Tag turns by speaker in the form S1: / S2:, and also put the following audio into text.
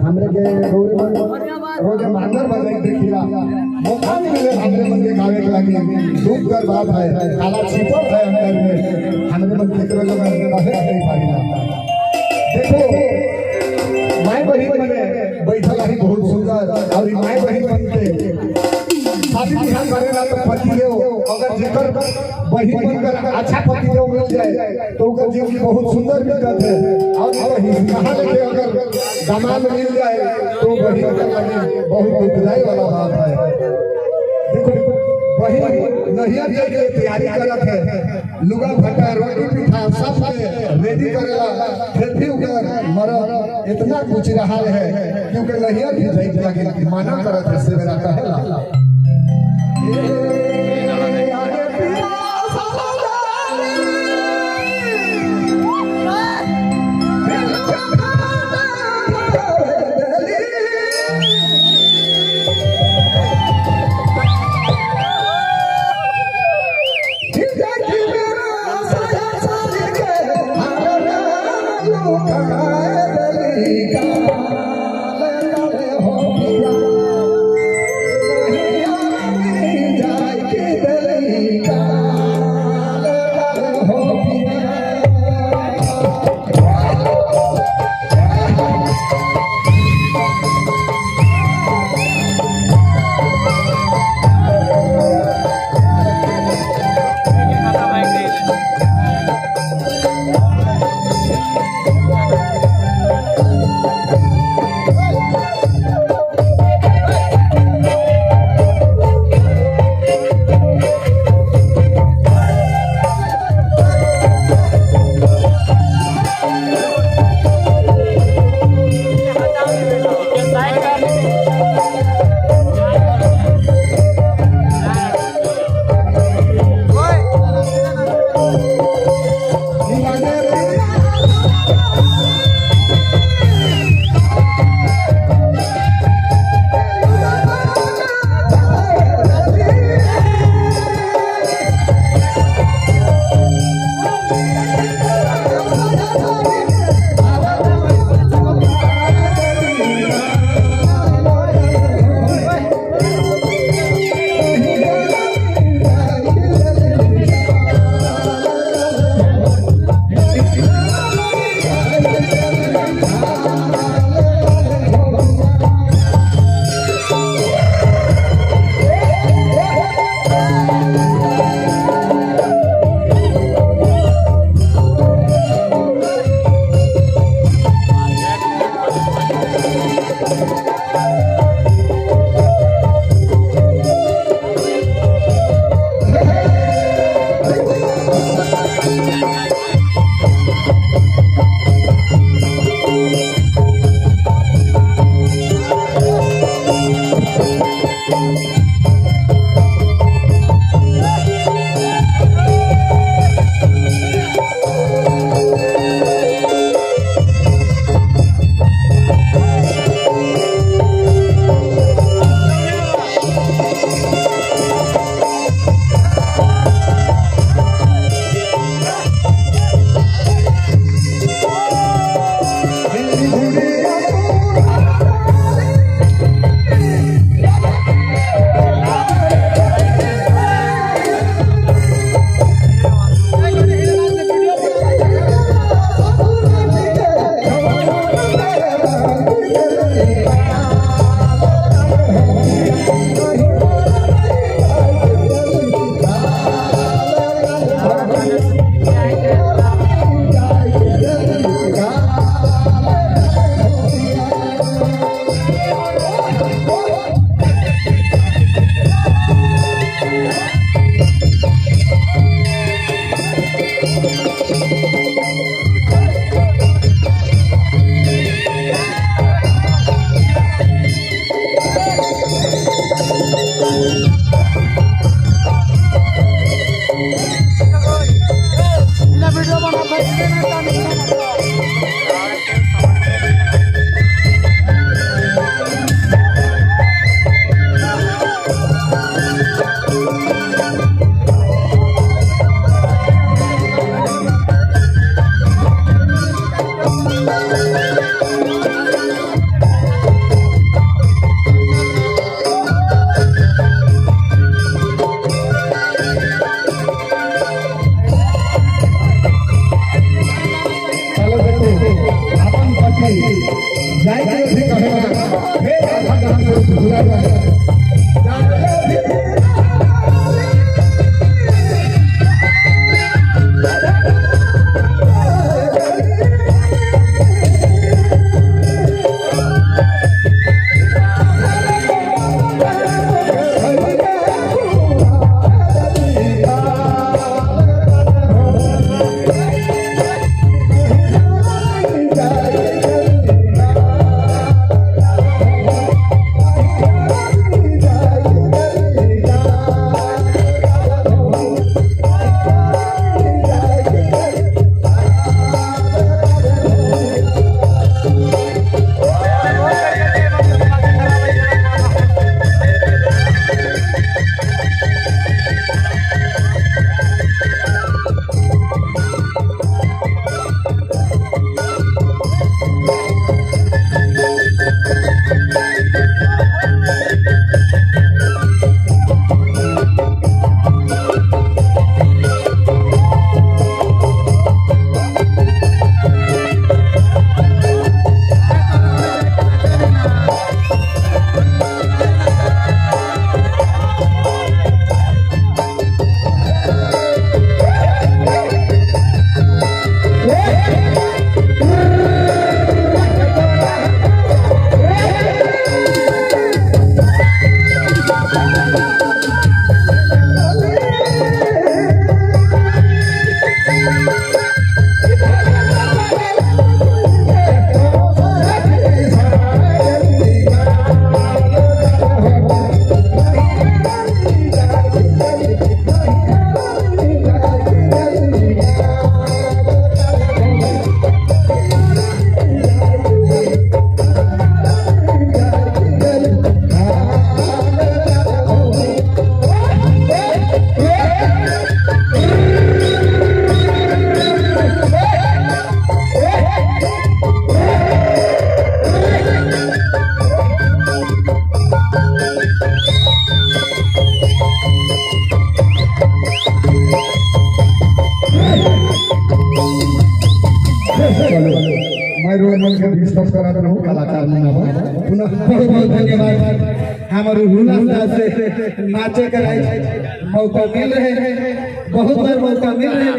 S1: हमरे के गौरी मन रोज मांगर बजाई देखिला, मौका नहीं मिले हमरे मन के गावे के लगी। दुख कर बात है, काला छिपल है अंदर में, हमरे मन के करो लोग कहे नहीं पारिला। देखो माई बहन मने बैठल है बहुत सुंदर, और माई बहन मन के शादी बिहार करेला तो पति देव अगर जेकर बहन बनकर अच्छा पति देव मिल जाए तो उनका जिंदगी बहुत सुंदर बीतत है। और नहीं कहाँ लेके अगर दामाद मिल जाए तो बहन का लगे बहुत दुखदाई वाला बात है। देखो बहन नहियर जाए के तैयारी करत है, लुगा फटा रोटी पिठा सब के रेडी करेला, फिर भी उनकर मरद इतना कुछ रहा है क्योंकि नहियर भी जाए लगे माना करत है से मेरा कहेला। जाए के भी कहेगा फिर आधा गाना से भूला जाए जाके भी चलो मैं रोज मन के डिस्टर्ब करत रहूं कलाकार मन अब पुनः
S2: बहुत बहुत धन्यवाद। हमारे हुला से नाचे कराई मौका मिल रहे, बहुत बार मौका मिल रहे।